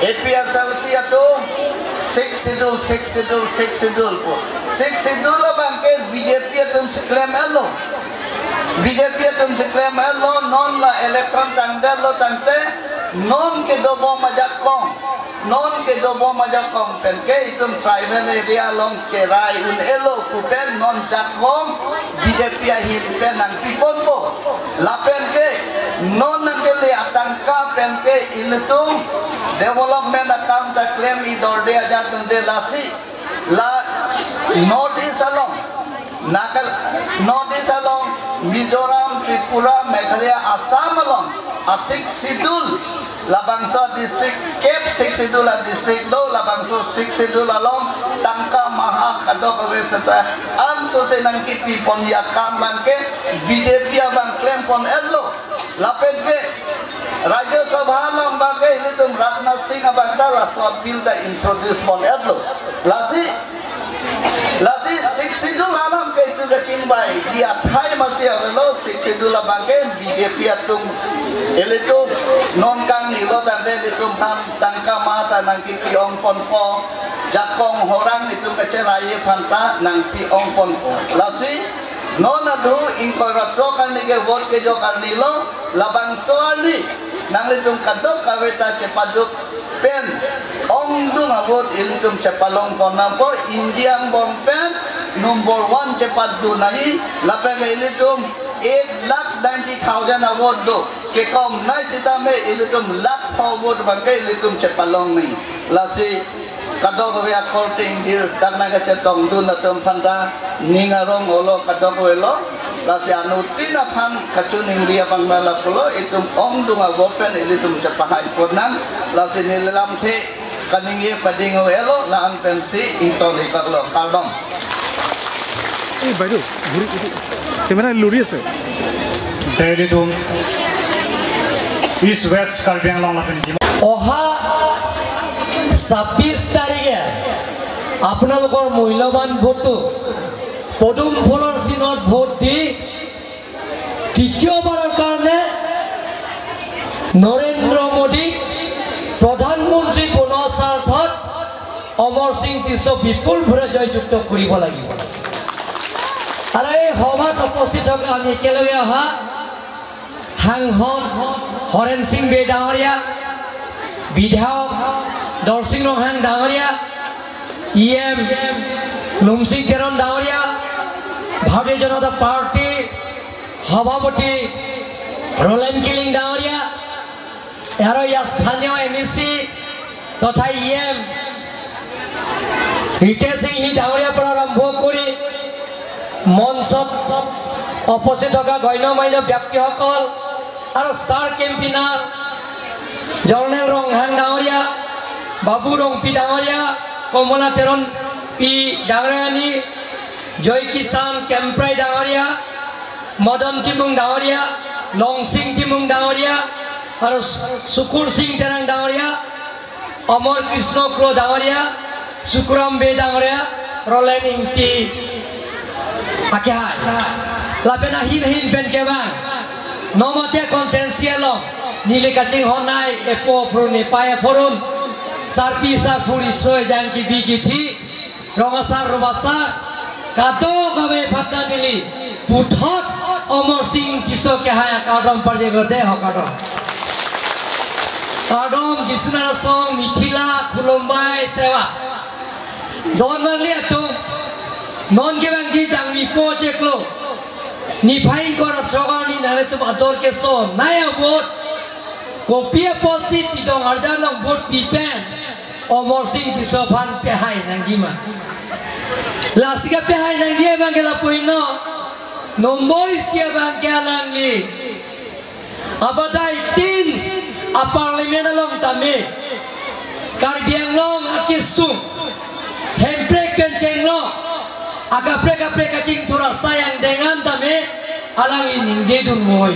E: APSLC ato 6 schedule 6 schedule 6 schedule po 6 schedule bangke BJP atum claim elo BJP atum claim elo non la election tangde lo tangte non ke dobo majak kong non ke dobo majak kong pen ke itum tribal area long cherai un elo kupen non jakong BJP ahil pen ang pipon po lapen ke non ang ke le atangka pen ke ilutum development account da claim i dorde ajat de lasi la North East along Nagal North East along Mizoram Tripura Meghalaya Assam along a 6 schedule Labangso district Cape 6 schedule district do Labangso 6 schedule along Tangka Maha Kado Kawesata anso se nangki pipon ya kam bangke BJP abang claim pon ello lapen ke Rajya Sabha long bangke ilitum Rajnath Singh abang ta laswa bill da introduce pon ello lasi lasi 6 schedule alam ke itu ga chingbai dia thai masi avelo 6 schedule bangke BJP atum Elitum non kang nilo tande litum ham tangka mata nangki piong pon po jakong horang litum kecerai phanta nangpi ong pon po lasi non adu ingkoratro kan nige vote ke jo kan nilo labang soali nang litum kadok kaweta cepaduk pen ong dung avot ilitum cepalong pon nampo Indiang bong pen number 1 cepadu nahi lapeng ilitum 8,90,000 award do ke kom nai sita me ilitum lakh forward bangke ilitum cepalong ni lasi kado ko ya korting dir dagna ka chetong du na tum phanta ningarong olo kado ko elo lasi anu tina phan kachuning ria bang mala pulo itum ong dunga gopen ilitum cepahai ponang lasi nilam the kaningi padingo elo laang pensi into likaklo kaldong.
F: এই বাইদেউ ঘূৰি camera লৰি আছে
A: Dehradun East West Karbi Anglong lapen
G: অহা 26 তাৰিখে আপোনালোকৰ মূল্যৱান ভোটটো পদুম ফুলৰ চিনত ভোট দি তৃতীয়বাৰৰ কাৰণে নৰেন্দ্ৰ মোদীক প্ৰধানমন্ত্ৰী বনোৱাৰ স্বাৰ্থত অমৰ সিং টিছো বিপুল ভোটে জয়যুক্ত কৰিব লাগিব। আৰু এই সভাত উপস্থিত থকা আমি একেলগে অহা সাংসদ হৰেণ সিং বে ডাঙৰীয়া, বিধায়ক দৰসিং ৰংহাং ডাঙৰীয়া, ই এম লুমসিং তেৰণ ডাঙৰীয়া, ভাৰতীয় জনতা পাৰ্টীৰ সভাপতি ৰোলেন কিলিং ডাঙৰীয়া আৰু ইয়াৰ স্থানীয় এম ই চি তথা ই এম ৰিতেশ সিং ডাঙৰীয়াৰ পৰা আৰম্ভ কৰি মঞ্চত উপস্থিত থকা গণ্যমান্য ব্যক্তিসকল আৰু ষ্টাৰ কেম্পিনাৰ জৰ্নেল ৰংহাং ডাঙৰীয়া, বাবু ৰংপি ডাঙৰীয়া, কমলা তেৰণ পি ডাঙৰীয়ানী, জয় কিষাণ কেম্প্ৰাই ডাঙৰীয়া, মদন টিমুং ডাঙৰীয়া, লংচিং টিমুং ডাঙৰীয়া আৰু শুকুৰ সিং তেৰাং ডাঙৰীয়া, অমৰ কৃষ্ণ ক্ৰ ডাঙৰীয়া, শুকুৰাম বে ডাঙৰীয়া, ৰলেন Ingti akehan lapen ahin hin pen kebang nomatia konsensia long nile kacing honai epo frun epaya forun sarpi sarfuri soy jangki bigi thi rongasar robasa kato kabe fatna nili puthot Amar Singh Tisso kehaya kadom parje gode hokadom kadom jisna song mithila khulombai sewa don mangli atum non ke bang ji jang mi po cheklo ni phain kor chogani nare tum ador ke so naya bot kopia polsi pidong arjan long bot pipen Amar Singh Tisso phan pehai nangima lasika pehai nangji bang ke la poino nombor sia bang ke alangli abadai tin a parliament along tame Karbi Anglong akisung hemprek penceng long aga preka preka cing tura sayang dengan tame alang ini jedun moy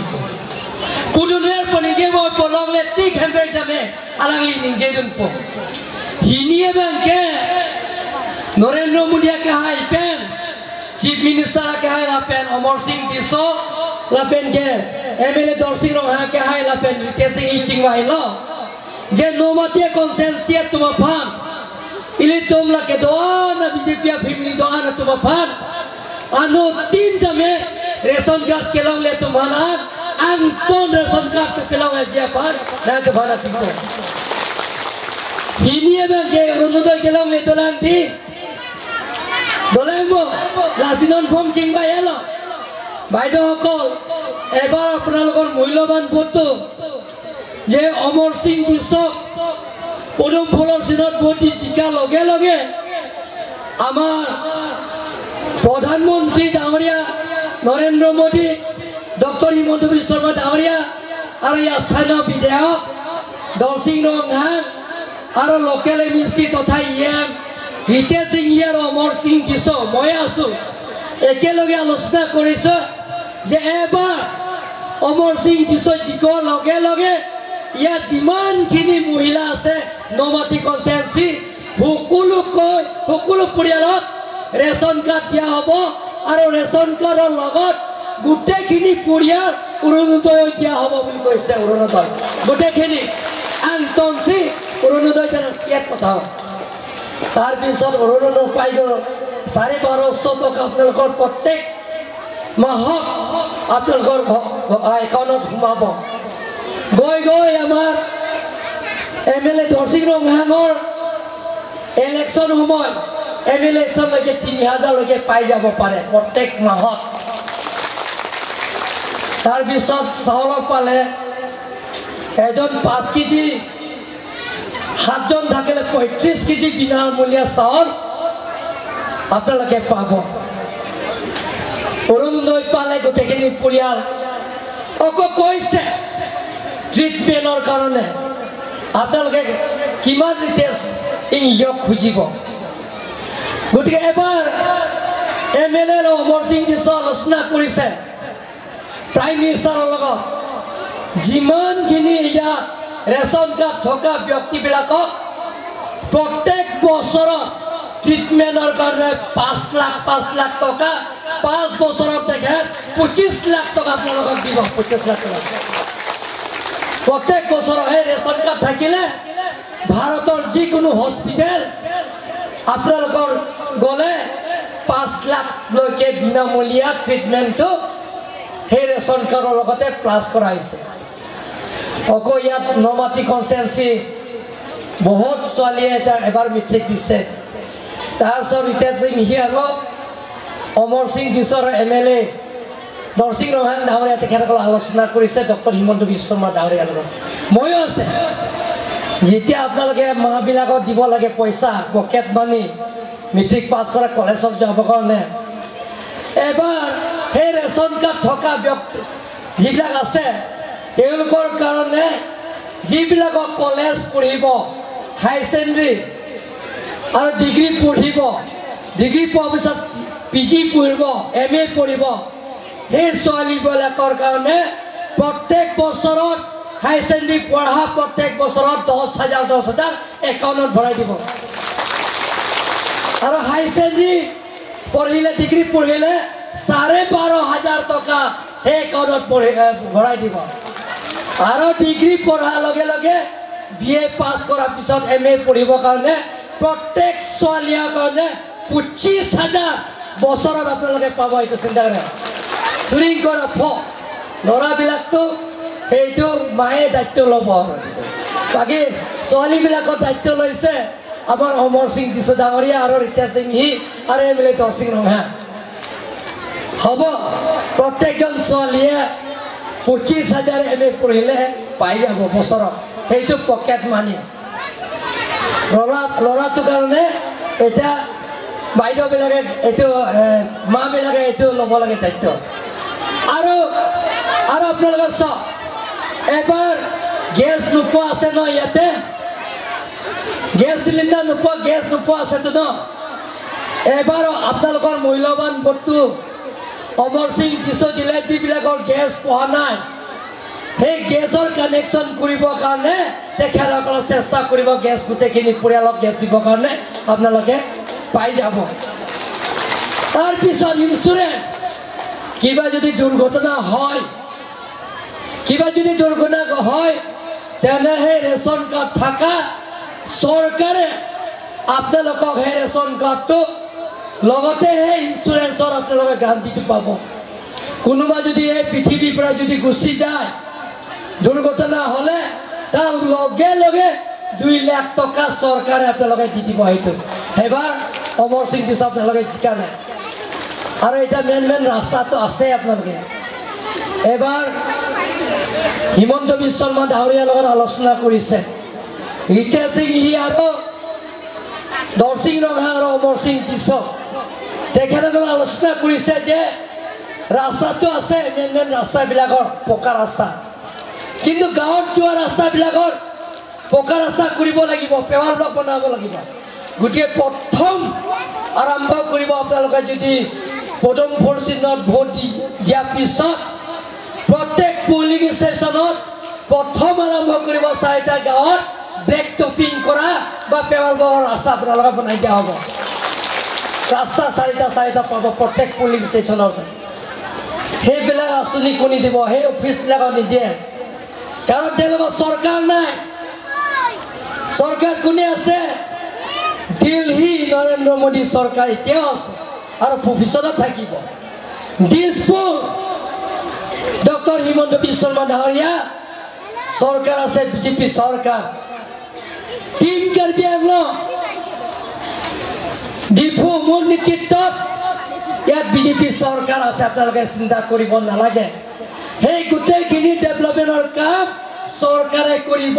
G: kuduner pon je moy polong le tik hemprek tame alang ini jedun po hini bang ke Narendra Modi ke hai pen chief minister ke hai la pen Amar Singh Tisso la pen ke MLA Dorsing Ronghang ke hai la pen Ritesh Singh ching wai lo je nomatia konsensia tuma phan ili tum la ke doa na BJP family doa na tuma phan anu tin tame ration card kelong le tum hanan anton ration card ke kelong aja phan na ke bhara tito hini ebang ke Arunodoy kelong le dolang ti dolang bo lasinon ফম চিংবা এলো বাইদেউসকল এবাৰ আপোনালোকৰ মূল্যৱান ভোটটো যে অমৰ সিং টিছক পদুম ফুলৰ চিনত vote দি জিকাৰ লগে লগে আমাৰ প্ৰধানমন্ত্ৰী ডাঙৰীয়া নৰেন্দ্ৰ মোদী, ডক্টৰ হিমন্ত বিশ্ব শৰ্মা ডাঙৰীয়া আৰু ইয়াৰ স্থানীয় বিধায়ক দলসিং ৰংহাং আৰু লোকেল এম ই চি তথা ই এম ৰিতেশ সিং আৰু অমৰ সিং টিছো মই আছোঁ একেলগে আলোচনা কৰিছোঁ যে এবাৰ অমৰ সিং টিছো জিকাৰ লগে লগে ইয়াত যিমানখিনি মহিলা আছে নমাটি কনষ্টিটুৱেঞ্চি সকলো পৰিয়ালক ৰেচন কাৰ্ড দিয়া হ'ব আৰু ৰেচন কাৰ্ডৰ লগত গোটেইখিনি পৰিয়াল অৰুণোদয় দিয়া হ'ব বুলি কৈছে। অৰুণোদয় গোটেইখিনি আন্তনচি অৰুণোদয় ইয়াত কথা তাৰপিছত অৰুণোদয় পাই গ'ল 1250 টকা আপোনালোকৰ প্ৰত্যেক মাহত আপোনালোকৰ একাউণ্টত সোমাব। গৈ গৈ আমাৰ এম এল এ দৰসিং ৰংহাঙৰ ইলেকশ্যন সময় এম এল ইলেকশ্যনলৈকে 3000লৈকে পাই যাব পাৰে প্ৰত্যেক মাহত। তাৰপিছত চাউলক পালে এজন 5 কেজি, 7জন থাকিলে 35 কেজি বিনামূলীয়া চাউল আপোনালোকে পাব। অৰুণোদয় পালে গোটেইখিনি পৰিয়াল আকৌ কৈছে ট্ৰিটমেণ্টৰ কাৰণে আপোনালোকে কিমান ৰিতেশ ইয়ক খুজিব। গতিকে এবাৰ এম এল এ অমৰ অমৰ সিং দিছ আলোচনা কৰিছে প্ৰাইম মিনিষ্টাৰৰ লগত, যিমানখিনি ইয়াত ৰেচন কাৰ্ড থকা ব্যক্তিবিলাকক প্ৰত্যেক বছৰত ট্ৰিটমেণ্টৰ কাৰণে 5 লাখ 5 লাখ টকা, 5 বছৰত তেখেত 25 লাখ টকা আপোনালোকক দিব। 25 লাখ টকা প্ৰত্যেক বছৰত। সেই ৰেচন কাৰ্ড থাকিলে ভাৰতৰ যিকোনো হস্পিটেল আপোনালোকৰ গ'লে 5 লাখলৈকে বিনামূলীয়া ট্ৰিটমেণ্টটো সেই ৰেচন কাৰ্ডৰ লগতে প্লাছ কৰা হৈছে। আকৌ ইয়াত নমাটি কনষ্টেঞ্চি বহুত ছোৱালীয়ে এতিয়া এবাৰ মেট্ৰিক দিছে। তাৰপিছত ৰিতেশ সিং মিহি আৰু অমৰ সিং কিশোৰ MLA Narsingh Ronghang ডাঙৰীয়া তেখেতসকলে আলোচনা কৰিছে ডক্টৰ হিমন্ত বিশ্ব শৰ্মা ডাঙৰীয়াৰ লগত। ময়ো আছে। যেতিয়া আপোনালোকে মাবিলাকত দিব লাগে পইচা পকেট মানি মেট্ৰিক পাছ কৰা কলেজত যাবৰ কাৰণে, এবাৰ সেই ৰেচন কাৰ্ড থকা ব্যক্তি যিবিলাক আছে তেওঁলোকৰ কাৰণে যিবিলাকক কলেজ পঢ়িব, হাই ছেকেণ্ডেৰী আৰু ডিগ্ৰী পঢ়িব, ডিগ্ৰী পোৱাৰ পিছত PG পঢ়িব, MA পঢ়িব, সেই ছোৱালীবিলাকৰ কাৰণে প্ৰত্যেক বছৰত হাই ছেকেণ্ডেৰী পঢ়া প্ৰত্যেক বছৰত 10,000 10,000 একাউণ্টত ভৰাই দিব। আৰু হাই ছেকেণ্ডেৰী পঢ়িলে, ডিগ্ৰী পঢ়িলে 12,500 টকা সেই একাউণ্টত ভৰাই দিব। আৰু ডিগ্ৰী পঢ়াৰ লগে লগে BA পাছ কৰাৰ পিছত MA পঢ়িবৰ কাৰণে প্ৰত্যেক ছোৱালীৰ কাৰণে 25,000 বছৰত আপোনালোকে পাব। এইটো চিন্তা কৰে চুৰি কৰা ল'ৰাবিলাকতো সেইটো মায়ে দায়িত্ব ল'ব, আৰু বাকী ছোৱালীবিলাকৰ দায়িত্ব লৈছে আমাৰ অমৰ সিং দিছ ডাঙৰীয়া আৰু ৰিতেশ সিংহী আৰু MLA Narsingh Ronghang. হ'ব, প্ৰত্যেকজন ছোৱালীয়ে 25,000 MA পঢ়িলে পাই যাব বছৰত, সেইটো পকেট মানি। ল'ৰাটোৰ কাৰণে এতিয়া বাইদেউবিলাকে এইটো, মাবিলাকে এইটো ল'ব লাগে দায়িত্ব। আৰু আৰু আপোনালোকে চাওক, এবাৰ গেছ নোপোৱা আছে ন, ইয়াতে গেছ চিলিণ্ডাৰ নোপোৱা, গেছ নোপোৱা আছেতো ন। এবাৰ আপোনালোকৰ মূল্যৱান বস্তু অমৰ সিং কিশোৰ দিলে যিবিলাকৰ গেছ পোৱা নাই, সেই গেছৰ কানেকশ্যন কৰিবৰ কাৰণে তেখেতসকলে চেষ্টা কৰিব, গেছ গোটেইখিনি পৰিয়ালক গেছ দিবৰ কাৰণে আপোনালোকে পাই যাব। তাৰপিছত ইঞ্চুৰেঞ্চ, কিবা যদি দুৰ্ঘটনা হয়, কিবা যদি দুৰ্ঘটনা হয় তেনে সেই ৰেচন কাৰ্ড থকা চৰকাৰে আপোনালোকক সেই ৰেচন কাৰ্ডটো লগতে সেই ইঞ্চুৰেঞ্চৰ আপোনালোকে গ্ৰাণ্টিটো পাব। কোনোবা যদি এই পৃথিৱীৰ পৰা যদি গুচি যায় দুৰ্ঘটনা হ'লে, তাৰ লগে লগে 2 লাখ টকা চৰকাৰে আপোনালোকে দি দিব। সেইটো সেইবাৰ অমৰ সিং দিছ আপোনালোকে জিকালে। আৰু এতিয়া মেইন মেইন ৰাস্তাটো আছে আপোনালোকে। এবাৰ হিমন্ত বিশ্ব শৰ্মা ডাঙৰীয়াৰ লগত আলোচনা কৰিছে ৰিতেশ সিং ই আৰু নৰসিং ৰংহাং আৰু অমৰ সিং দিছ, তেখেতসকলে আলোচনা কৰিছে যে ৰাস্তাটো আছে মেইন মেইন ৰাস্তাবিলাকৰ পকা ৰাস্তা, কিন্তু গাঁৱত যোৱা ৰাস্তাবিলাকৰ পকা ৰাস্তা কৰিব লাগিব, পেৱাৰ ব্লক বনাব লাগিব। গতিকে প্ৰথম আৰম্ভ কৰিব আপোনালোকে যদি পদুম ফুল চিহ্নত ভোট দিয়াৰ পিছত প্ৰত্যেক পলিং ষ্টেচনত প্ৰথম আৰম্ভ কৰিব 4টা গাঁৱত ব্লেক টপিং কৰা বা পেৱাৰ ব্লকৰ ৰাস্তা আপোনালোকে বনাই দিয়া হ'ব। ৰাস্তা 4টা পাব প্ৰত্যেক পলিং ষ্টেচনত। সেইবিলাক আঁচনি কোনে দিব? সেই অফিচবিলাকত নিদিয়ে, কাৰণ তেওঁলোকৰ চৰকাৰ নাই। চৰকাৰ কোনে আছে? দিল্লী নৰেন্দ্ৰ মোদী চৰকাৰ এতিয়াও আছে আৰু ভৱিষ্যতত থাকিব। দিছপুৰ ডক্টৰ হিমন্ত বিশ্ব শৰ্মা ডাঙৰীয়া চৰকাৰ আছে, বিজেপি চৰকাৰ। টিম কাৰ্বি আংলং ডিফু মোৰ নেতৃত্বত ইয়াত বিজেপি চৰকাৰ আছে, আপোনালোকে চিন্তা কৰিব নালাগে। সেই গোটেইখিনি ডেভেলপমেণ্টৰ কাম চৰকাৰে কৰিব,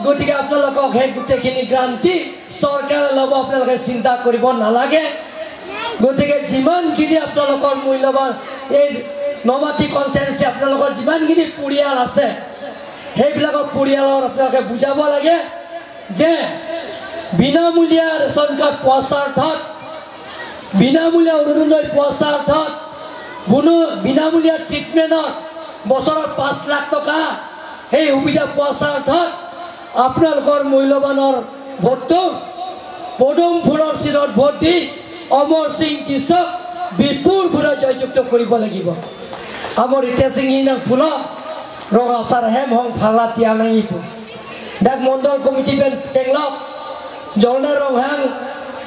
G: গতিকে আপোনালোকক সেই গোটেইখিনি গ্ৰাণ্টি চৰকাৰে ল'ব, আপোনালোকে চিন্তা কৰিব নালাগে। গতিকে যিমানখিনি আপোনালোকৰ মূল্যৱান এই নমাটি কনষ্টিটুৱেঞ্চি আপোনালোকৰ যিমানখিনি পৰিয়াল আছে, সেইবিলাকৰ পৰিয়ালৰ আপোনালোকে বুজাব লাগে যে বিনামূলীয়া ৰেচন কাৰ্ড পোৱা স্বাৰ্থত, বিনামূলীয়া অৰুণোদয় পোৱা স্বাৰ্থত কোনো বিনামূলীয়া ট্ৰিটমেণ্টত বছৰত 5 লাখ টকা সেই সুবিধা পোৱা স্বাৰ্থত আপোনালোকৰ মূল্যৱানৰ ভোটটো পদুম ফুলৰ চিনত ভোট দি অমৰ সিং টিছক বিপুল ভোটত জয়যুক্ত কৰিব লাগিব। আমাৰ এতিয়া সিং ফুল ৰঙা চাৰ হেম হং ফালা তিয়া নাঙিব দাক মণ্ডল committee PAN চেংলক Jalna Ronghang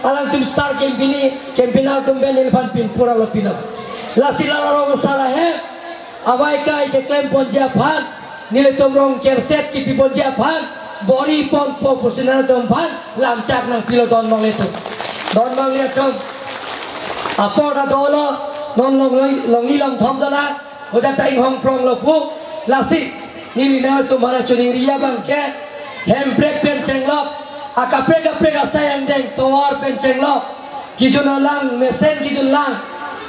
G: alang tum star campaign campaign tum ben elephant pin pura lo pilo lasila rong sara he abai kai ke claim ponjia phan nile tum rong kerset ki ponjia phan bori pon po posina tum phan lam chak nang pilo don mangle tum don mangle tum apor da dolo non long long ni long thom dala hoda tai hong prong lo pu lasi nili na tum hara chuni riya bang ke hem break pen chenglok akapre kapre asayang deng toar pen chenglok kijun lang mesen kijun lang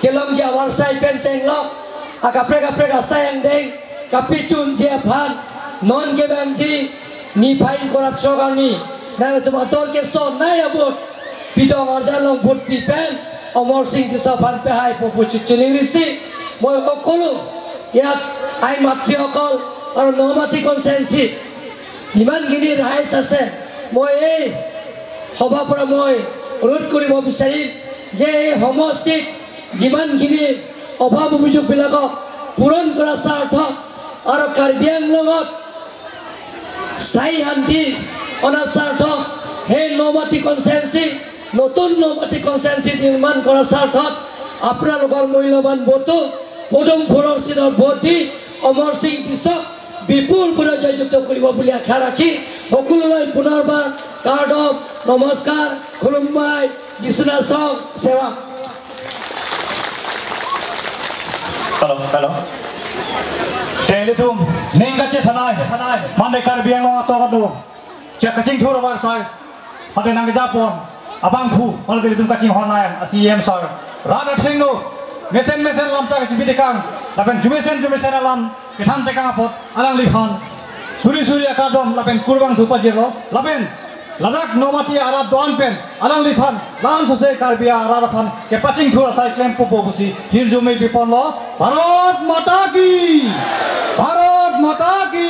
G: kelong ja warsai pen chenglok akapre kapre asayang deng kapichun je phan non ke bangji ni phai korapcho garni na তোমার দরকে so নাই abot pidong arjalong bhut pi pen Amar Singh Tissa phan pehai popu চিনি ঋষি মই সকলো ইয়াত আই মাতৃসকল আৰু নমাতৃ কনচেঞ্চি যিমানখিনি ৰাইজ আছে মই এই সভাৰ পৰা মই অনুৰোধ কৰিব বিচাৰিম যে এই সমষ্টিত যিমানখিনি অভাৱ অভিযোগবিলাকক পূৰণ কৰাৰ স্বাৰ্থত আৰু কাৰ্বি আংলঙত স্থায়ী শান্তি অনাৰ স্বাৰ্থত সেই নমাতৃ কনচেঞ্চি নতুন নমাতৃ কনচেঞ্চি নিৰ্মাণ কৰাৰ স্বাৰ্থত আপোনালোকৰ মূল্যৱান ভোটটো পদুম ফুলৰ চিনৰ ভোট দি অমৰ সিং টিছক বিপুল ভোটত জয়যুক্ত কৰিব বুলি আশা ৰাখি সকলোলৈ পুনৰবাৰ কাৰ্ডক নমস্কাৰ খুলুম্বাই বিশ্বনাথ চং সেৱা।
A: Hello hello Teletum ningga che thanai mande Karbi Anglong ato kadu che kaching thur war sai mande nang japon abang phu mande teletum kaching honai CM sir rana thingno mesen mesen lamcha ka chibi tekang lapen jumesen jumesen alam kethan tekang apot alang likhan suri suri akadom lapen kurbang thupa jero lapen Ladakh nomati ara doan pen alang likhan lam sose Karbi ara phan ke paching thur sai claim popo busi hirjumi bipon lo Bharat Mata ki Bharat Mata ki।